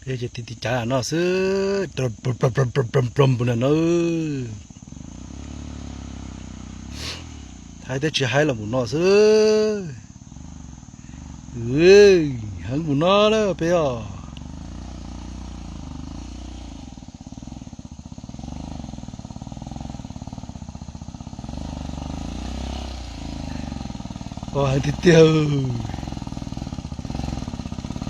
Ces tiv tiv cav no xwb, plob plob plob plob plob plob plob plob plob no. Haib twb tsis haib los mus no xwb. Heev mus no lawm peb os. Heev tiag tiag.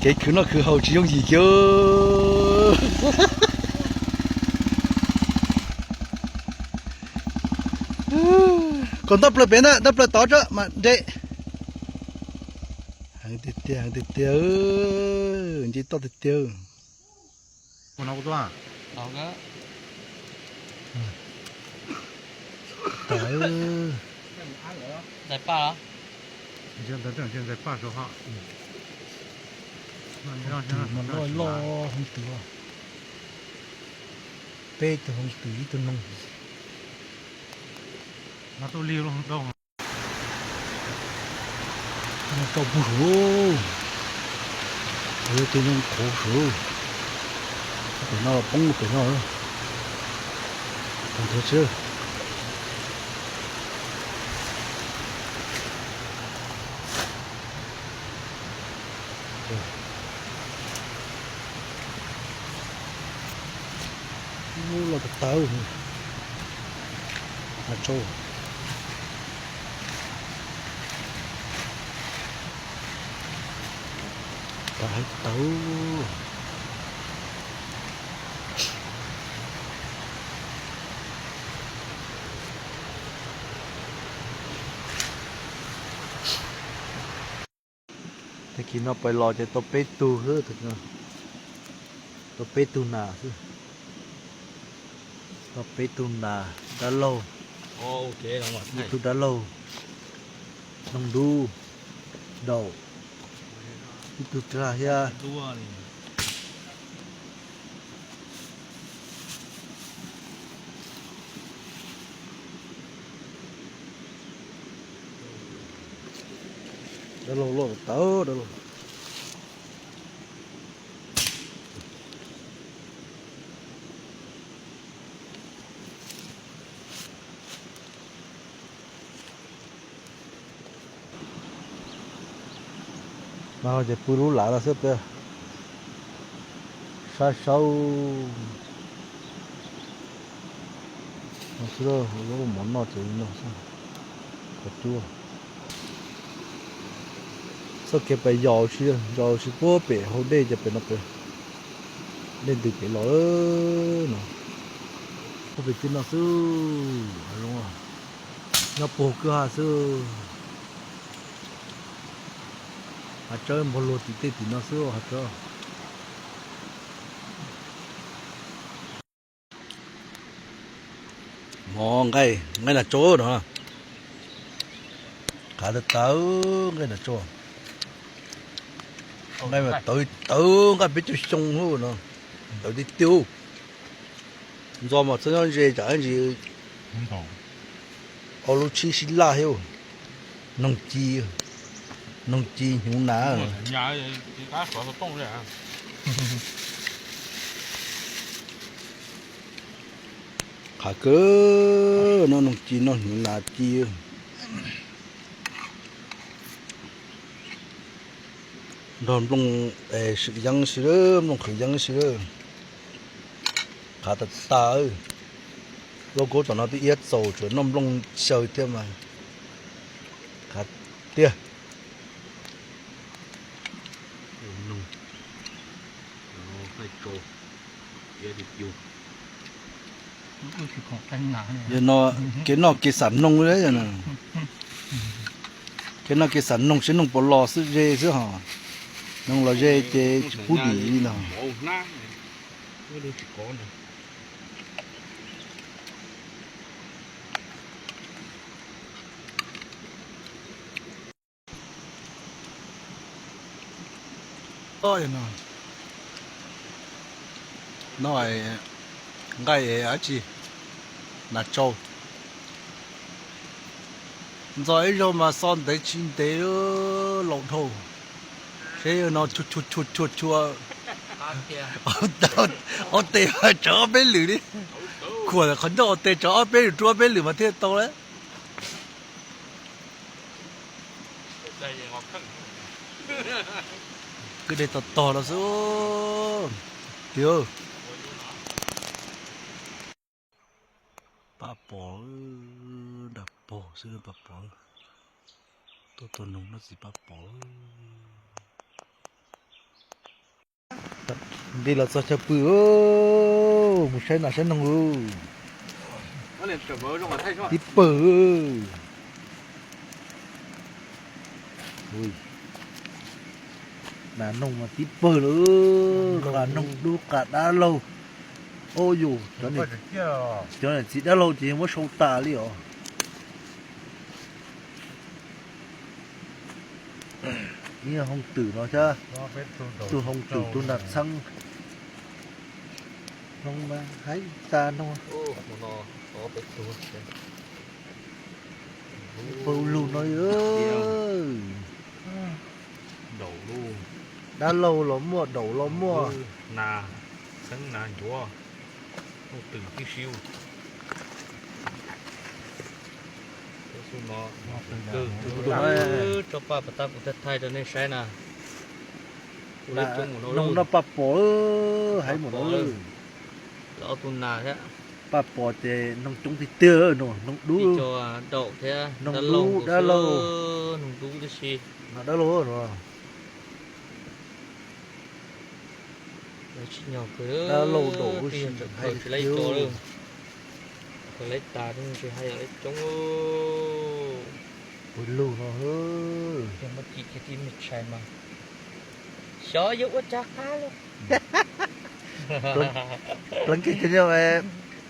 Kev khwv noj khwv haus tsis yooj yim kiag. Kom ntab plaws pem ntag, ntab plaws tod tso mas nres. Heev tiag tiag, heev tiag tiag, nce toj tiag tiag. Ntxais paj los? Ntxais paj, ntxais paj, ntxais paj. Loj loj hoob twm, peb tug hoob twm ib tug noog. Noog rau pug saum, tej noog qhuav saum, pem no poob pem no, tag nrho xwb. Loj tawv tawv, hav tsau, tawv tawv. Tag kis no pais los ces tau peb tug xwb, tau peb tug nas xwb. Tau peb tug nas, dab laug, ib tug dab laug, noog dub, daum, ib tug raj thiab. Dab laug loj tawv dab laug. Mas ces pw lub lav no xwb peb, sab saub no xwb, lub mov noj ces li no xwb. Qhov cub txoj kev pais yos tsis, yos tsis puag pem hauv dej ces pem no pem dej ntws pem los no. Puag pem tim no xwb, hav zoov, nyob puag kwj ha xwb. Hav tsawb npog luag tim tej tim no xwb hav tsawb. Mov nqaij, nqaij nas tsau no, qhav tawv tawv nqaij nas tsau. Nqaij mas tawv tawv nqaij peb caug xyoo no, tawv tiag tiag. Ntxo mas txhob nyob ze tsam ntsis au lub tshib sib laj thiab. Noog ci, noog ci hnyuv nas. Qhav kawg no, noog ci noj hnyuv nas ci. Nrog nplooj swm yeeb si, nplooj qhwv yeeb si. Qhav tas tas. Lauj kaub tom no twb iab txaus tsuas noj nplooj xyaw thiab mas. Qhav tiag. Yog no kev noj kev xam noog, kev noj kev xam noog seb noog puas los xwb ze xwb hos. Noog los ze ces tsis pub dim li no. No nqaij dab tsi? Nas tsau. Ntxo ib zaug mas xo ntev tsis ntev laus dhau. Seb yog no chua chua chua chua. Ob tes tsawv ob peb lwm li. Khuam qhov ncauj ua tes tsawv ob peb lwm rau ob peb lwm mas thiaj tau lawm. Kwj deg tog tog no xwb. Tiag. Pab pom, nram pog xwb pab pom. Tuaj tua noog noj txiv pab pom. Nti los txog chaw pw, mus saib nas saib noog. Tib pawg. Nas noog mas tib pawg lawm, qas noog dub qas dab laug. Au yus, cov niam txiv dab laug ces yog muab sau tas li os. Ib hoob twm no thiab, tus hoob twm tus nas txheeb. Noog mas haib tas noog. Pawg lug no. Dab laug los muaj, daum los muaj. Nas, txheeb nas ncuav, hoob twm tib si. Rau paj pas tab kuv thaij thaij rau nej saib na. Noog noj paj pos, haib mus no. Ob tug nas thiab. Paj pos ces noog coob tiag tiag, noog dub, daum thiab, noog dub dab laug, noog dub tib si. Dab laug no. Tsis nyog dab laug daum tsis hais tsis laib co li. Laib tas tsis hais yog laib coob. Pawg lug no. Yog muaj cim kiag tib me tshais mas xyov yuav ua cas qab li. Pleev kiag cov me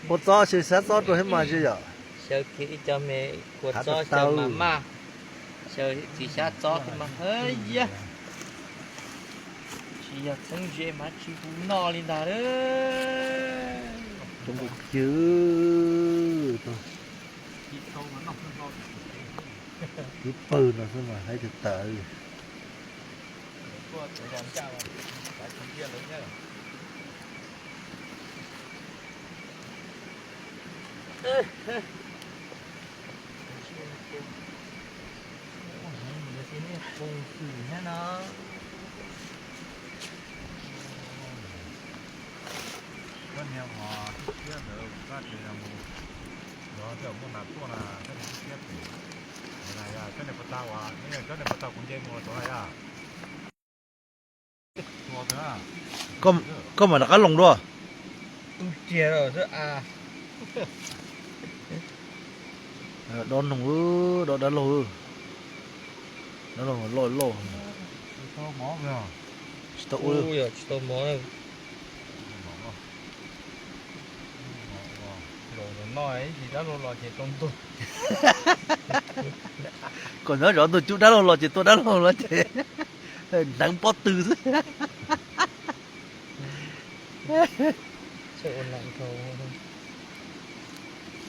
kua txob xyaw xyab txob rau thiab mas tsis yom. Xyaw kiag ib co me kua txob xyaw mas maj, xyaw txiv xyab txob thiab mas hawb yag. Tsis yog txheeb ze mas tsis hu noj li ntag. Coob kiag. Tib pawg no xwb mas haib tag tas. Koj niag uas tib thiab ntawd kuv koj tias yog mus, yog tias muaj nas tuaj na, koj niag tib thiab pem, koj niag puas tau uas, koj niag puas tau kuv nce mus los tod na yom. Koj mam rov qab loos dua. Dob noog, dob dab laug, dab laug loj loj. Tsis tau ua. Kom nyob zov ntug cub dab laug los ces tua dab laug los ces hneev pob tw xwb.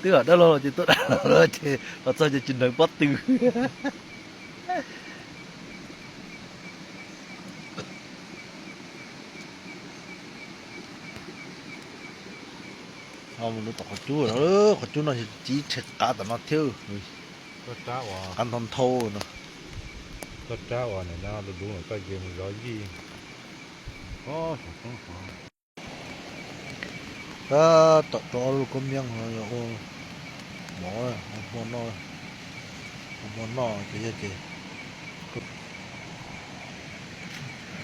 Twb dab laug los ces tua dab laug los ces los txog ces tsis hneev pob tw. Mus tom qhov cub, qhov cub no tsis tshe qav tom no thiab. Qav ntau ntau no. Toj rab uas nim no du du no koj ces mus zov yij. Tab tom tso lub koob miab no yog ua mov, ua hmo noj, ua hmo noj ces yog ces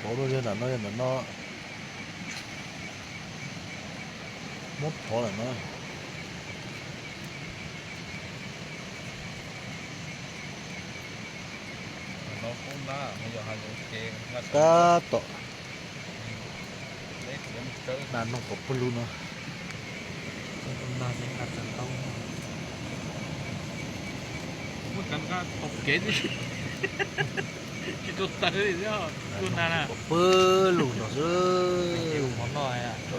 phov lub yog nram no, yog nram no, muab phov lawm na. Tab tom nas noog pov pawg lug no. Pov pawg lug no xwb.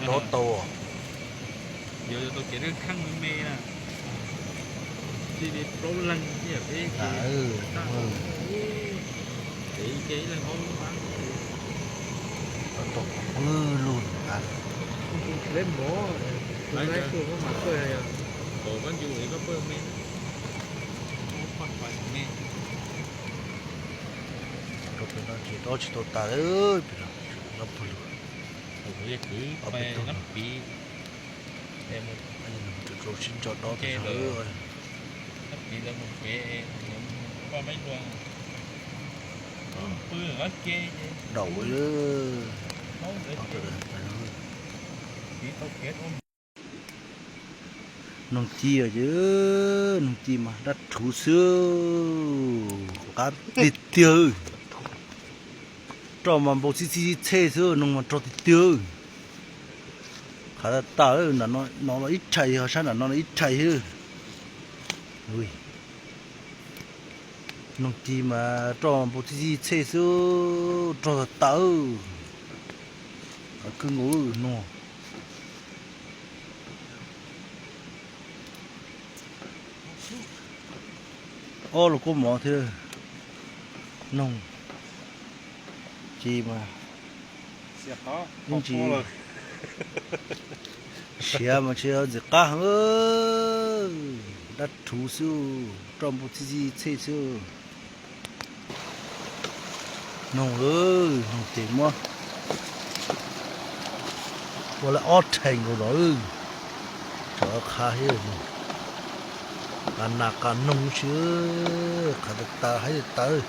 Dob tau. Dob tau pov pawg lug. Rau pem no ces dob tsis tau tas, pem no pem lug, ob peb tug no, rau sib ntso dob tas zog. Daum ua, noog ci ces, noog ci mas dab rhuv xwb, qab tiag tiag. Roj mas npau txhij txhij txhej xwb, noog mas rog tiag tiag. Qhav tas tas, nram no los ib rhais, ho sab nram no los ib rhais xwb. Noog ci mas roj npau txhij txhij txhej xwb, rog tas tas. Qhov kawg nkaus no. Ob lub kua mov thiab noog ci mas ib ntsis siav mas tsis ntxim qab heev, dab rhuv xwb, roj npau txhij txhij txhej xwb. Noog, noog ces muab ua lawm ob rhais nkaus los, tsam qha thiab, qas nas qas noog si, qhav tas tas haib tas tas.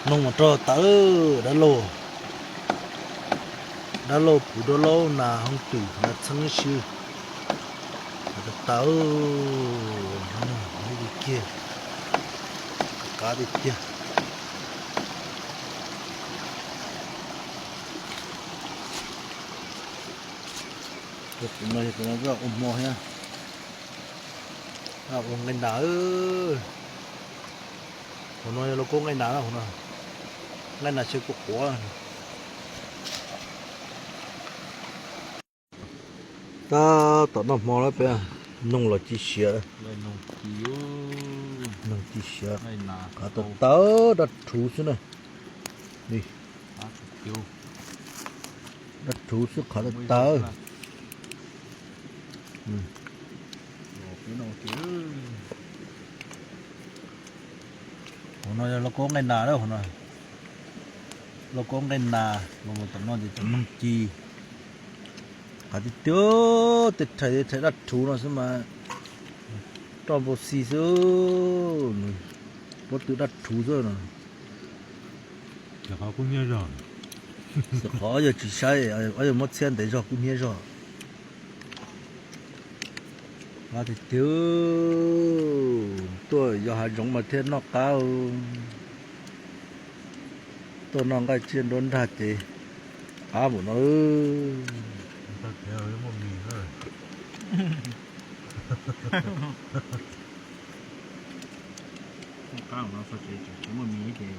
Noog mas rog tas, dab laug, dab laug puv dab laug nas hoob twm nas txheeb si, qhav tas tas, kiag, qab tiag tiag. Tus no yog tus no ua hmo thiab, ua nqaij nas. Hauv no yog lauj kaub nqaij nas, hauv no nqaij nas tsheb quav quav. Tab tom noj hmo lawm peb, noog los ci siav, noog ci siav, qhav tas tas, dab rhuv xwb na. Dab rhuv xwb, qhav tas tas. Hauv no yog lauj kaub nqaij nas, lauj kaub nqaij nas, los tom no ces cov noog ci. Qhav tiag tiag, tej rhais tej rhais dab rhuv no xwb mas roj npau xi xwb, pob tw dab rhuv xwb no. Xwm qhov yog tsis saib, yog muab txhiab ntev zog kub hnyiab zog. Qab tiag tiag, tuaj yos hav zoov mas thiaj noj qab. Tuaj noj nqaij tsiaj nruab nrag ces qab npaum no. Qab no txog tsev tseem tsis muaj mis ces